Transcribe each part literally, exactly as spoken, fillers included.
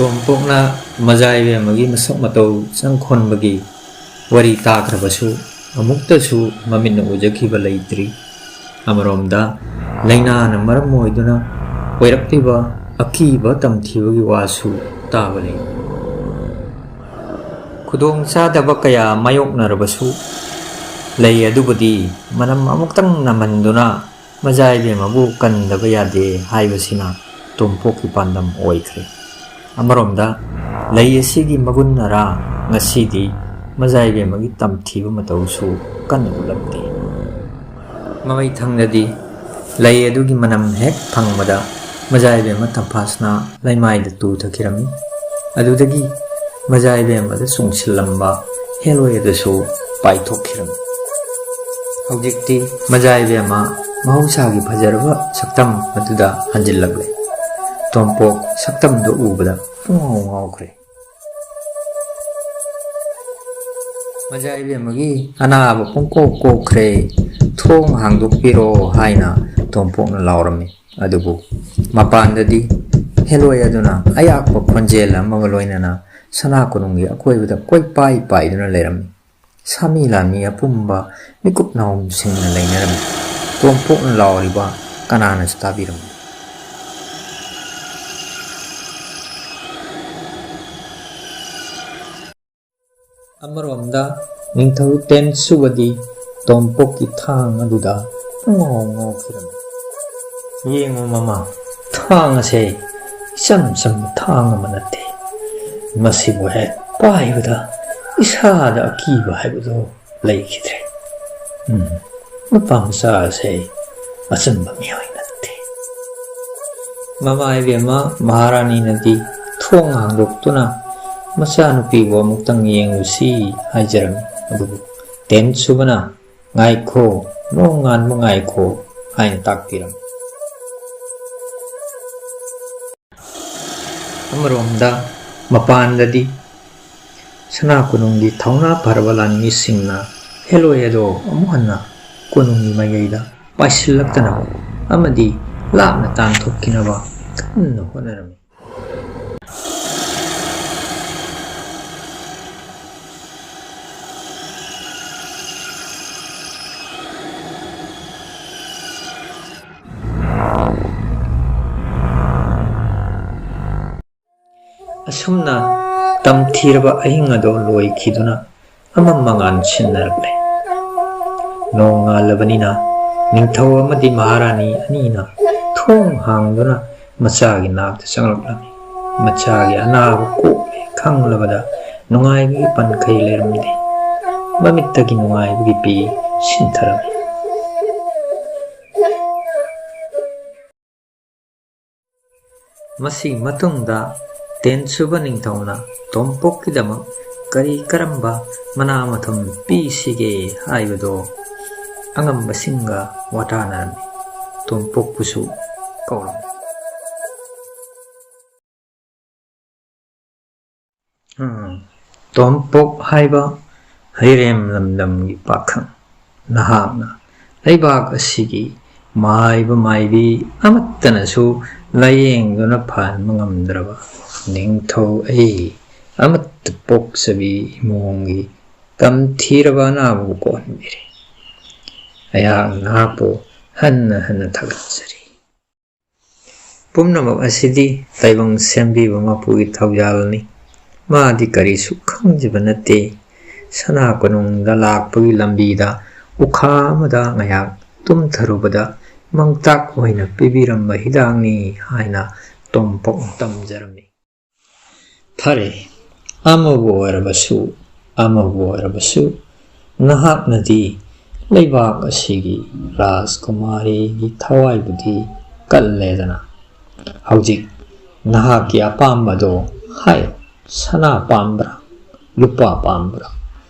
ꯇꯣꯝꯄꯣꯛꯅ ꯃꯖꯥ ꯏꯕꯦꯝꯃꯒꯤ ꯃꯁꯛ ꯃꯇꯧ ꯆꯪꯈꯣꯟꯕꯒꯤ ꯋꯥꯔꯤ ꯇꯥꯈ꯭ꯔꯕꯁꯨ ꯑꯃꯨꯛꯇꯁꯨ ꯃꯃꯤꯠꯅ ꯎꯖꯈꯤꯕ ꯂꯩꯇ꯭ꯔꯤ꯫ ꯑꯃꯔꯣꯝꯗ ꯂꯥꯏꯅꯥꯅ ꯃꯔꯝ ꯑꯣꯏꯗꯨꯅ ꯑꯣꯏꯔꯛꯂꯤꯕ ꯑꯀꯤꯕ ꯇꯝꯊꯤꯕꯒꯤ ꯋꯥꯁꯨ ꯇꯥꯕ ꯂꯩ꯫ ꯈꯨꯗꯣꯡ ꯆꯥꯗꯕ ꯀꯌꯥ ꯃꯥꯌꯣꯛꯅꯔꯕꯁꯨ ꯂꯩ ꯑꯗꯨꯕꯨꯗꯤ ꯃꯅꯝ ꯑꯃꯨꯛꯇꯪ ꯅꯝꯍꯟꯗꯨꯅ ꯃꯖꯥ ꯏꯕꯦꯝꯃꯕꯨ ꯀꯟꯗꯕ ꯌꯥꯗꯦ ꯍꯥꯏꯕꯁꯤꯅ ꯇꯣꯝꯄꯣꯛꯀꯤ ꯄꯥꯟꯗꯝ ꯑꯣꯏꯈ꯭ꯔꯦ꯫ ꯑꯃꯔꯣꯝꯗ ꯂꯩ ꯑꯁꯤꯒꯤ ꯃꯒꯨꯟꯅꯔꯥ ꯉꯁꯤꯗꯤ ꯃꯖꯥ ꯏꯕꯦꯝꯃꯒꯤ ꯇꯝꯊꯤꯕ ꯃꯇꯧꯁꯨ ꯀꯟꯅ ꯎꯠꯂꯛꯇꯦ꯫ ꯃꯃꯩ ꯊꯪꯗꯗꯤ ꯂꯩ ꯑꯗꯨꯒꯤ ꯃꯅꯝ ꯍꯦꯛ ꯐꯪꯕꯗ ꯃꯖꯥ ꯏꯕꯦꯝꯃ ꯇꯝꯐꯥꯁꯅꯥ ꯂꯩꯃꯥꯏꯗ ꯇꯨ ꯊꯛꯈꯤꯔꯝꯃꯤ꯫ ꯑꯗꯨꯗꯒꯤ ꯃꯖꯥ ꯏꯕꯦꯝꯃꯗ ꯆꯨꯡꯁꯤꯜꯂꯝꯕ ꯍꯦꯂꯣꯏ ꯑꯗꯨꯁꯨ ꯄꯥꯏꯊꯣꯛꯈꯤꯔꯝꯃꯤ꯫ ꯍꯧꯖꯤꯛꯇꯤ ꯃꯖꯥ ꯏꯕꯦꯝꯃ ꯃꯍꯧꯁꯥꯒꯤ ꯐꯖꯔꯕ ꯁꯛꯇꯝ ꯑꯗꯨꯗ ꯍꯟꯖꯤꯜꯂꯛꯂꯦ꯫ ꯇꯣꯝꯄꯣꯛ ꯁꯛꯇꯝꯗꯨ ꯎꯕꯗ ꯄꯨꯡꯉꯥꯎ ꯉꯥꯎꯈ꯭ꯔꯦ꯫ ꯃꯖꯥ ꯏꯕꯦꯝꯃꯒꯤ ꯑꯅꯥꯕ ꯄꯨꯡꯀꯣꯛ ꯀꯣꯛꯈ꯭ꯔꯦ꯫ "ꯊꯣꯡ ꯍꯥꯡꯗꯣꯛꯄꯤꯔꯣ" ꯍꯥꯏꯅ ꯇꯣꯝꯄꯣꯛꯅ ꯂꯥꯎꯔꯝꯃꯤ꯫ ꯑꯗꯨꯕꯨ ꯃꯄꯥꯟꯗꯗꯤ ꯍꯦꯂꯣꯏ ꯑꯗꯨꯅ ꯑꯌꯥꯛꯄ ꯈꯣꯟꯖꯦꯜ ꯑꯃꯒ ꯂꯣꯏꯅꯅ ꯁꯅꯥ ꯀꯣꯅꯨꯡꯒꯤ ꯑꯀꯣꯏꯕꯗ ꯀꯣꯏꯄꯥꯏ ꯄꯥꯏꯗꯨꯅ ꯂꯩꯔꯝꯃꯤ꯫ ꯁꯥꯃꯤ ꯂꯥꯃꯤ ꯑꯄꯨꯝꯕ ꯃꯤꯀꯨꯞ ꯅꯥꯍꯨꯝꯁꯤꯡꯅ ꯂꯩꯅꯔꯝꯃꯤ꯫ ꯇꯣꯝꯄꯣꯛꯅ ꯂꯥꯎꯔꯤꯕ ꯀꯅꯥꯅꯁꯨ ꯇꯥꯕꯤꯔꯝꯗꯦ꯫ ꯑꯃꯔꯣꯝꯗ ꯅꯤꯡꯊꯧ ꯇꯦꯟꯁꯨꯕꯗꯤ ꯇꯣꯝꯄꯣꯛꯀꯤ ꯊꯥꯡ ꯑꯗꯨꯗ ꯄꯨꯡꯉꯥꯎ ꯉꯥꯎꯈꯤꯔꯝꯃꯤ꯫ "ꯌꯦꯡꯉꯨ ꯃꯃꯥ, ꯊꯥꯡ ꯑꯁꯦ ꯏꯆꯝ ꯆꯝꯕ ꯊꯥꯡ ꯑꯃ ꯅꯠꯇꯦ꯫ ꯃꯁꯤꯕꯨ ꯍꯦꯛ ꯄꯥꯏꯕꯗ ꯏꯁꯥꯗ ꯑꯀꯤꯕ ꯍꯥꯏꯕꯗꯨ ꯂꯩꯈꯤꯗ꯭ꯔꯦ꯫ ꯎꯝ, ꯅꯨꯄꯥ ꯃꯆꯥ ꯑꯁꯦ ꯑꯆꯝꯕ ꯃꯤꯑꯣꯏ ꯅꯠꯇꯦ꯫" ꯃꯃꯥ ꯏꯕꯦꯝꯃ ꯃꯍꯥꯔꯥꯅꯤꯅꯗꯤ ꯊꯣꯡ ꯍꯥꯡꯗꯣꯛꯇꯨꯅ "ꯃꯆꯥꯅꯨꯄꯤꯕꯨ ꯑꯃꯨꯛꯇꯪ ꯌꯦꯡꯂꯨꯁꯤ" ꯍꯥꯏꯖꯔꯝꯃꯤ꯫ ꯑꯗꯨꯕꯨ ꯇꯦꯟꯁꯨꯕꯅ "ꯉꯥꯏꯈꯣ, ꯅꯣꯡꯉꯥꯟꯕ ꯉꯥꯏꯈꯣ" ꯍꯥꯏꯅ ꯇꯥꯛꯄꯤꯔꯝꯃꯤ꯫ ꯑꯃꯔꯣꯝꯗ ꯃꯄꯥꯟꯗꯗꯤ ꯁꯅꯥ ꯀꯣꯅꯨꯡꯒꯤ ꯊꯧꯅꯥ ꯐꯔꯕ ꯂꯥꯟꯃꯤꯁꯤꯡꯅ ꯍꯦꯂꯣꯏ ꯑꯗꯣ ꯑꯃꯨꯛ ꯍꯟꯅ ꯀꯣꯅꯨꯡꯒꯤ ꯃꯥꯏꯀꯩꯗ ꯄꯥꯏꯁꯤꯜꯂꯛꯇꯅꯕ ꯑꯃꯗꯤ ꯂꯥꯞꯅ ꯇꯥꯟꯊꯣꯛꯈꯤꯅꯕ ꯀꯟꯅ ꯍꯣꯠꯅꯔꯝꯃꯤ꯫ ꯑꯁꯨꯝꯅ ꯇꯝꯊꯤꯔꯕ ꯑꯍꯤꯡ ꯑꯗꯨ ꯂꯣꯏꯈꯤꯗꯨꯅ ꯑꯃꯝ ꯑꯉꯥꯟ ꯁꯤꯟꯅꯔꯛꯂꯦ꯫ ꯅꯣꯡꯉꯥꯜꯂꯕꯅꯤꯅ ꯅꯤꯡꯊꯧ ꯑꯃꯗꯤ ꯃꯍꯥꯔꯥꯅꯤ ꯑꯅꯤꯅ ꯊꯣꯡ ꯍꯥꯡꯗꯨꯅ ꯃꯆꯥꯒꯤ ꯅꯥꯛꯇ ꯆꯪꯂꯛꯂꯝꯃꯤ꯫ ꯃꯆꯥꯒꯤ ꯑꯅꯥꯕ ꯀꯣꯛꯂꯦ ꯈꯪꯂꯕꯗ ꯅꯨꯡꯉꯥꯏꯕꯒꯤ ꯄꯟꯈꯩ ꯂꯩꯔꯝꯗꯦ꯫ ꯃꯃꯤꯠꯇꯒꯤ ꯅꯨꯡꯉꯥꯏꯕꯒꯤ ꯄꯤ ꯁꯤꯟꯊꯔꯝꯃꯤ꯫ ꯃꯁꯤꯒꯤ ꯃꯇꯨꯡꯗ ꯇꯦꯟꯁꯨꯕ ꯅꯤꯡꯊꯧꯅ ꯇꯣꯝꯄꯣꯛꯀꯤꯗꯃꯛ ꯀꯔꯤ ꯀꯔꯝꯕ ꯃꯅꯥ ꯃꯊꯨꯝ ꯄꯤꯁꯤꯒꯦ ꯍꯥꯏꯕꯗꯣ ꯑꯉꯝꯕꯁꯤꯡꯒ ꯋꯥꯇꯥꯅꯔꯝꯃꯤ꯫ ꯇꯣꯝꯄꯣꯛꯄꯨꯁꯨ ꯀꯧꯔꯝꯃꯤ꯫ ꯎꯝ, ꯇꯣꯝꯄꯣꯛ ꯍꯥꯏꯕ ꯍꯩꯔꯦꯝ ꯂꯝꯗꯝꯒꯤ ꯄꯥꯈꯪ, ꯅꯍꯥꯛꯅ ꯂꯩꯕꯥꯛ ꯑꯁꯤꯒꯤ ꯃꯥꯏꯕ ꯃꯥꯏꯕꯤ ꯑꯃꯠꯇꯅꯁꯨ ꯂꯥꯌꯦꯡꯗꯨꯅ ꯐꯍꯟꯕ ꯉꯝꯗ꯭ꯔꯕ ꯅꯤꯡꯊꯧ ꯑꯩ ꯑꯃꯠꯇ ꯄꯣꯛꯆꯕꯤ ꯏꯃꯣꯡꯒꯤ ꯇꯝꯊꯤꯔꯕ ꯑꯅꯥꯕꯕꯨ ꯀꯣꯛꯍꯟꯕꯤꯔꯦ꯫ ꯑꯩꯍꯥꯛ ꯅꯍꯥꯛꯄꯨ ꯍꯟꯅ ꯍꯟꯅ ꯊꯥꯒꯠꯆꯔꯤ꯫ ꯄꯨꯝꯅꯃꯛ ꯑꯁꯤꯗꯤ ꯇꯥꯏꯕꯪ ꯁꯦꯝꯕꯤꯕ ꯃꯄꯨꯒꯤ ꯊꯧꯖꯥꯜꯅꯤ꯫ ꯃꯥꯗꯤ ꯀꯔꯤꯁꯨ ꯈꯪꯖꯕ ꯅꯠꯇꯦ꯫ ꯁꯅꯥ ꯀꯣꯅꯨꯡꯗ ꯂꯥꯛꯄꯒꯤ ꯂꯝꯕꯤꯗ ꯎꯈꯥ ꯑꯃꯗ ꯉꯥꯏꯍꯥꯛ ꯇꯨꯝꯊꯔꯨꯕꯗ ꯃꯪꯇꯥꯛ ꯑꯣꯏꯅ ꯄꯤꯕꯤꯔꯝꯕ ꯍꯤꯗꯥꯛꯅꯤ ꯍꯥꯏꯅ ꯇꯣꯝꯄꯣꯛꯅ ꯇꯝꯖꯔꯝꯃꯤ꯫ ꯐꯔꯦ, ꯑꯃꯕꯨ ꯑꯣꯏꯔꯕꯁꯨ, ꯑꯃꯕꯨ ꯑꯣꯏꯔꯕꯁꯨ, ꯅꯍꯥꯛꯅꯗꯤ ꯂꯩꯕꯥꯛ ꯑꯁꯤꯒꯤ ꯔꯥꯖꯀꯨꯃꯥꯔꯤꯒꯤ ꯊꯋꯥꯏꯕꯨꯗꯤ ꯀꯜꯂꯦꯗꯅ꯫ ꯍꯧꯖꯤꯛ ꯅꯍꯥꯛꯀꯤ ꯑꯄꯥꯝꯕꯗꯣ ꯍꯥꯏꯌꯨ꯫ ꯁꯅꯥ ꯄꯥꯝꯕ꯭ꯔꯥ? ꯂꯨꯄꯥ ꯄꯥꯝꯕ꯭ꯔꯥ?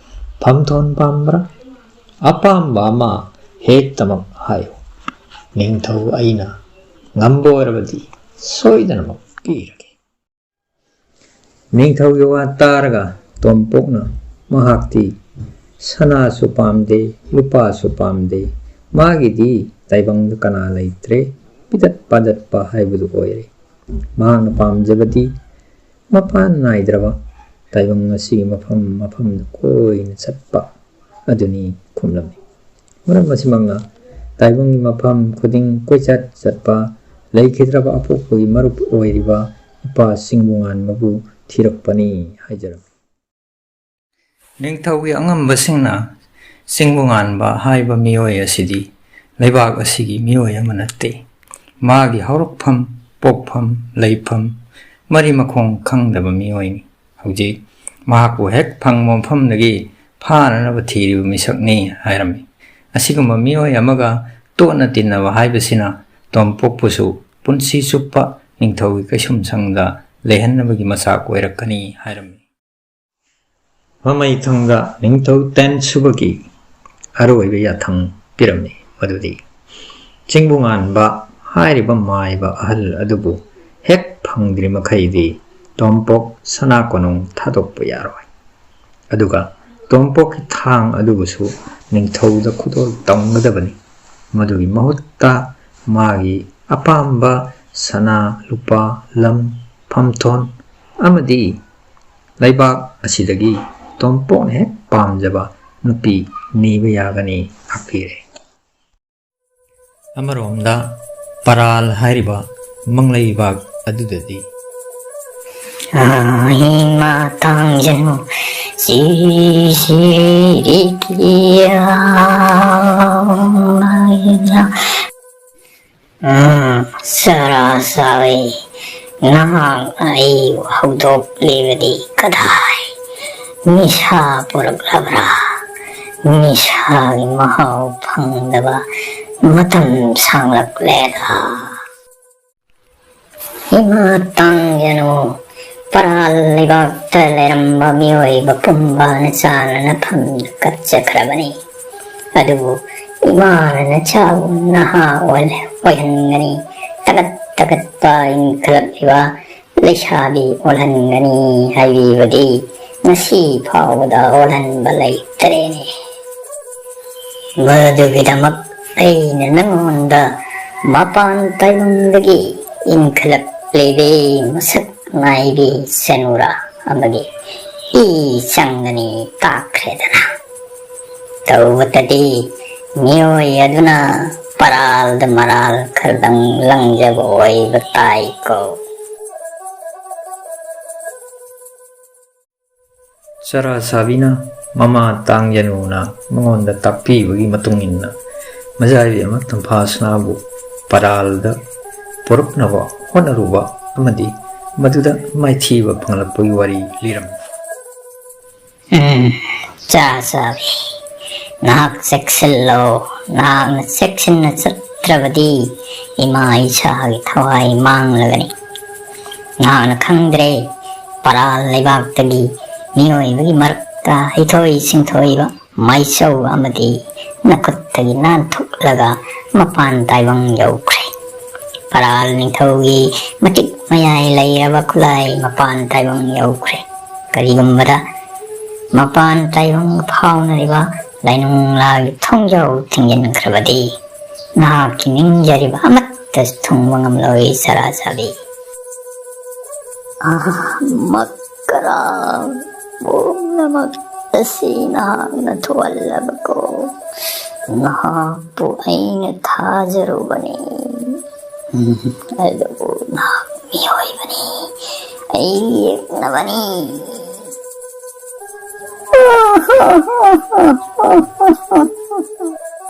ꯐꯝꯊꯣꯟ ꯄꯥꯝꯕ꯭ꯔꯥ? ꯑꯄꯥꯝꯕ ꯑꯃ ꯍꯦꯛꯇꯃꯛ ꯍꯥꯏꯌꯨ꯫ ꯅꯤꯡꯊꯧ ꯑꯩꯅ ꯉꯝꯕ ꯑꯣꯏꯔꯕꯗꯤ ꯁꯣꯏꯗꯅꯃꯛ ꯄꯤꯔꯒꯦ꯫ ꯅꯤꯡꯊꯧꯒꯤ ꯋꯥ ꯇꯥꯔꯒ ꯇꯣꯝꯄꯣꯛꯅ, ꯃꯍꯥꯛꯇꯤ ꯁꯅꯥꯁꯨ ꯄꯥꯝꯗꯦ, ꯂꯨꯄꯥꯁꯨ ꯄꯥꯝꯗꯦ, ꯃꯥꯒꯤꯗꯤ ꯇꯥꯏꯕꯪꯗ ꯀꯅꯥ ꯂꯩꯇ꯭ꯔꯦ, ꯄꯤꯗꯠ ꯄꯥꯗꯠꯄ ꯍꯥꯏꯕꯗꯨ ꯑꯣꯏꯔꯦ꯫ ꯃꯍꯥꯛꯅ ꯄꯥꯝꯖꯕꯗꯤ ꯃꯄꯥꯟ ꯅꯥꯏꯗ꯭ꯔꯕ ꯇꯥꯏꯕꯪ ꯑꯁꯤꯒꯤ ꯃꯐꯝ ꯃꯐꯝꯗ ꯀꯣꯏꯅ ꯆꯠꯄ ꯑꯗꯨꯅꯤ ꯈꯨꯝꯂꯝꯃꯤ꯫ ꯃꯔꯝ ꯑꯁꯤꯃꯛꯅ ꯇꯥꯏꯕꯪꯒꯤ ꯃꯐꯝ ꯈꯨꯗꯤꯡ ꯀꯣꯏꯆꯠ ꯆꯠꯄ, ꯂꯩꯈꯤꯗ꯭ꯔꯕ ꯑꯄꯣꯛꯄꯒꯤ ꯃꯔꯨꯞ ꯑꯣꯏꯔꯤꯕ ꯏꯄꯥꯁꯤꯡꯕꯨ ꯉꯥꯟꯕꯕꯨ ꯊꯤꯔꯛꯄꯅꯤ ꯍꯥꯏꯖꯔꯝꯃꯤ꯫ ꯅꯤꯡꯊꯧꯒꯤ ꯑꯉꯝꯕꯁꯤꯡꯅ ꯆꯤꯡꯕꯨ ꯉꯥꯟꯕ ꯍꯥꯏꯕ ꯃꯤꯑꯣꯏ ꯑꯁꯤꯗꯤ ꯂꯩꯕꯥꯛ ꯑꯁꯤꯒꯤ ꯃꯤꯑꯣꯏ ꯑꯃ ꯅꯠꯇꯦ꯫ ꯃꯥꯒꯤ ꯍꯧꯔꯛꯐꯝ, ꯄꯣꯛꯐꯝ, ꯂꯩꯐꯝ, ꯃꯔꯤ ꯃꯈꯣꯡ ꯈꯪꯗꯕ ꯃꯤꯑꯣꯏꯅꯤ꯫ ꯍꯧꯖꯤꯛ ꯃꯍꯥꯛꯄꯨ ꯍꯦꯛ ꯐꯪꯕ ꯃꯐꯝꯗꯒꯤ ꯐꯥꯅꯅꯕ ꯊꯤꯔꯤꯕ ꯃꯤꯁꯛꯅꯤ ꯍꯥꯏꯔꯝꯃꯤ꯫ ꯑꯁꯤꯒꯨꯝꯕ ꯃꯤꯑꯣꯏ ꯑꯃꯒ ꯇꯣꯠꯅ ꯇꯤꯟꯅꯕ ꯍꯥꯏꯕꯁꯤꯅ ꯇꯣꯝꯄꯣꯛꯄꯨꯁꯨ ꯄꯨꯟꯁꯤ ꯆꯨꯞꯄ ꯅꯤꯡꯊꯧꯒꯤ ꯀꯩꯁꯨꯝꯁꯪꯗ ꯂꯩꯍꯟꯅꯕꯒꯤ ꯃꯆꯥꯛ ꯑꯣꯏꯔꯛꯀꯅꯤ ꯍꯥꯏꯔꯝꯃꯤ꯫ ꯃꯃꯩꯊꯪꯗ ꯅꯤꯡꯊꯧ ꯇꯦꯟꯁꯨꯕꯒꯤ ꯑꯔꯣꯏꯕ ꯌꯥꯊꯪ ꯄꯤꯔꯝꯃꯤ, ꯃꯗꯨꯗꯤ ꯆꯤꯡꯕꯨ ꯉꯥꯟꯕ ꯍꯥꯏꯔꯤꯕ ꯃꯥꯏꯕ ꯑꯍꯜ ꯑꯗꯨꯕꯨ ꯍꯦꯛ ꯐꯪꯗ꯭ꯔꯤ ꯃꯈꯩꯗꯤ ꯇꯣꯝꯄꯣꯛ ꯁꯅꯥ ꯀꯣꯅꯨꯡ ꯊꯥꯗꯣꯛꯄ ꯌꯥꯔꯣꯏ꯫ ꯑꯗꯨꯒ ꯇꯣꯝꯄꯣꯛꯀꯤ ꯊꯥꯡ ꯑꯗꯨꯕꯨꯁꯨ ꯅꯤꯡꯊꯧꯗ ꯈꯨꯗꯣꯜ ꯇꯝꯒꯗꯕꯅꯤ꯫ ꯃꯗꯨꯒꯤ ꯃꯍꯨꯠꯇ ꯃꯥꯒꯤ ꯑꯄꯥꯝꯕ ꯁꯅꯥ, ꯂꯨꯄꯥ, ꯂꯝ, ꯐꯝꯊꯣꯟ ꯑꯃꯗꯤ ꯂꯩꯕꯥꯛ ꯑꯁꯤꯗꯒꯤ ꯇꯣꯝꯄꯣꯛꯅ ꯍꯦꯛ ꯄꯥꯝꯖꯕ ꯅꯨꯄꯤ ꯅꯤꯕ ꯌꯥꯒꯅꯤ ꯇꯥꯛꯄꯤꯔꯦ꯫ ꯑꯃꯔꯣꯝꯗ ꯄꯔꯥꯜ ꯍꯥꯏꯔꯤꯕ ꯃꯪꯂꯩꯕꯥꯛ ꯑꯗꯨꯗꯗꯤ, "ꯏꯃꯥ ꯇꯥꯡꯖꯅꯨ ꯁꯤꯔꯤꯒꯤ ꯎꯝ, ꯁꯔꯥ ꯁꯥꯋꯤ, ꯅꯍꯥꯛ ꯑꯩꯕꯨ ꯍꯧꯗꯣꯛꯂꯤꯕꯗꯤ ꯀꯗꯥꯏ? ꯅꯤꯁꯥ ꯄꯨꯔꯛꯂꯕ꯭ꯔꯥ? ꯅꯤꯁꯥꯒꯤ ꯃꯍꯥꯎ ꯐꯪꯗꯕ ꯃꯇꯝ ꯁꯥꯡꯂꯛꯂꯦꯗ꯫ ꯏꯃꯥ ꯇꯥꯡꯖꯅꯨ, ꯄꯔꯥꯜ ꯂꯩꯕꯥꯛꯇ ꯂꯩꯔꯝꯕ ꯃꯤꯑꯣꯏꯕ ꯄꯨꯝꯕꯅ ꯆꯥꯅꯅ ꯐꯝꯗ ꯀꯠꯆꯈ꯭ꯔꯕꯅꯤ꯫ ꯑꯗꯨꯕꯨ ꯏꯃꯥꯅ ꯅꯆꯥꯕꯨ ꯅꯍꯥ ꯑꯣꯏꯍꯟꯒꯅꯤ, ꯇꯒꯠ ꯇꯒꯠꯄ ꯏꯟꯈꯠꯂꯛꯂꯤꯕ ꯂꯩꯁꯥꯕꯤ ꯑꯣꯜꯍꯟꯒꯅꯤ ꯍꯥꯏꯕꯤꯕꯗꯤ ꯉꯁꯤ ꯐꯥꯎꯕꯗ ꯑꯣꯜꯍꯟꯕ ꯂꯩꯇꯔꯦꯅꯦ꯫ ꯃꯗꯨꯒꯤꯗꯃꯛ ꯑꯩꯅ ꯅꯉꯣꯟꯗ ꯃꯄꯥꯟ ꯇꯥꯏꯕꯪꯗꯒꯤ ꯏꯟꯈꯠꯂꯛꯂꯤꯕꯤ ꯃꯁꯛ ꯅꯥꯏꯕꯤ ꯁꯦꯅꯨꯔꯥ ꯑꯃꯒꯤ ꯏ ꯆꯪꯒꯅꯤ ꯇꯥꯛꯈ꯭ꯔꯦꯗꯅ꯫ ꯇꯧꯕꯇꯗꯤ ꯃꯤꯑꯣꯏ ꯑꯗꯨꯅ ꯄꯔꯥꯜꯗ ꯃꯔꯥꯜ ꯈꯔꯗꯪ ꯂꯪꯖꯕ ꯑꯣꯏꯕ ꯇꯥꯏꯀꯣ꯫ ꯆꯔꯥ ꯁꯥꯕꯤꯅ ꯃꯃꯥ ꯇꯥꯡꯖꯅꯨꯅ ꯃꯉꯣꯟꯗ ꯇꯥꯛꯄꯤꯕꯒꯤ ꯃꯇꯨꯡ ꯏꯟꯅ, ꯃꯖꯥ ꯏꯕꯦꯝꯃ ꯇꯝꯐꯥꯁꯅꯥꯕꯨ ꯄꯔꯥꯜꯗ ꯄꯣꯔꯛꯅꯕ ꯍꯣꯠꯅꯔꯨꯕ ꯑꯃꯗꯤ ꯃꯗꯨꯗ ꯃꯥꯏꯊꯤꯕ ꯐꯪꯂꯛꯄꯒꯤ ꯋꯥꯔꯤ ꯂꯤꯔꯝꯃꯤ꯫ ꯎꯝ, ꯆꯥ ꯆꯥꯕꯤ, ꯅꯍꯥꯛ ꯆꯦꯛꯁꯤꯜꯂꯣ꯫ ꯅꯍꯥꯛꯅ ꯆꯦꯛꯁꯤꯟꯅ ꯆꯠꯇ꯭ꯔꯕꯗꯤ ꯏꯃꯥ ꯏꯆꯥꯒꯤ ꯊꯋꯥꯏ ꯃꯥꯡꯂꯒꯅꯤ꯫ ꯅꯍꯥꯛꯅ ꯈꯪꯗ꯭ꯔꯦ, ꯄꯔꯥꯜ ꯂꯩꯕꯥꯛꯇꯒꯤ ꯃꯤꯑꯣꯏꯕꯒꯤ ꯃꯔꯛꯇ ꯍꯩꯊꯣꯏ ꯁꯤꯡꯊꯣꯏꯕ ꯃꯥꯏꯆꯧ ꯑꯃꯗꯤ ꯅꯈꯨꯠꯇꯒꯤ ꯅꯥꯟꯊꯣꯛꯂꯒ ꯃꯄꯥꯟ ꯇꯥꯏꯕꯪ ꯌꯧꯈ꯭ꯔꯦ꯫ ꯄꯔꯥꯜ ꯅꯤꯡꯊꯧꯒꯤ ꯃꯇꯤꯛ ꯃꯌꯥꯏ ꯂꯩꯔꯕ ꯈꯨꯠꯂꯥꯏ ꯃꯄꯥꯟ ꯇꯥꯏꯕꯪ ꯌꯧꯈ꯭ꯔꯦ꯫ ꯀꯔꯤꯒꯨꯝꯕꯗ ꯃꯄꯥꯟ ꯇꯥꯏꯕꯪ ꯐꯥꯎꯅꯔꯤꯕ ꯂꯥꯏꯅꯨꯡꯂꯥꯒꯤ ꯊꯣꯡꯖꯥꯎ ꯊꯤꯡꯖꯤꯟꯈ꯭ꯔꯕꯗꯤ ꯅꯍꯥꯛꯀꯤ ꯅꯤꯡꯖꯔꯤꯕ ꯑꯃꯠꯇ ꯊꯨꯡꯕ ꯉꯝꯂꯣꯏ, ꯆꯔꯥ ꯆꯥꯕꯤ꯫ ꯑꯥ, ꯃꯀꯔꯥ, ꯄꯨꯝꯅꯃꯛ ꯑꯁꯤ ꯅꯍꯥꯛꯅ ꯊꯣꯛꯍꯜꯂꯕꯀꯣ꯫ ꯅꯍꯥꯛꯄꯨ ꯑꯩꯅ ꯊꯥꯖꯔꯨꯕꯅꯤ꯫ ꯎꯝ, ꯑꯗꯨꯕꯨ ꯅꯍꯥꯛ ꯃꯤꯑꯣꯏꯕꯅꯤ꯫ ꯑꯩ ꯌꯦꯛꯅꯕꯅꯤ꯫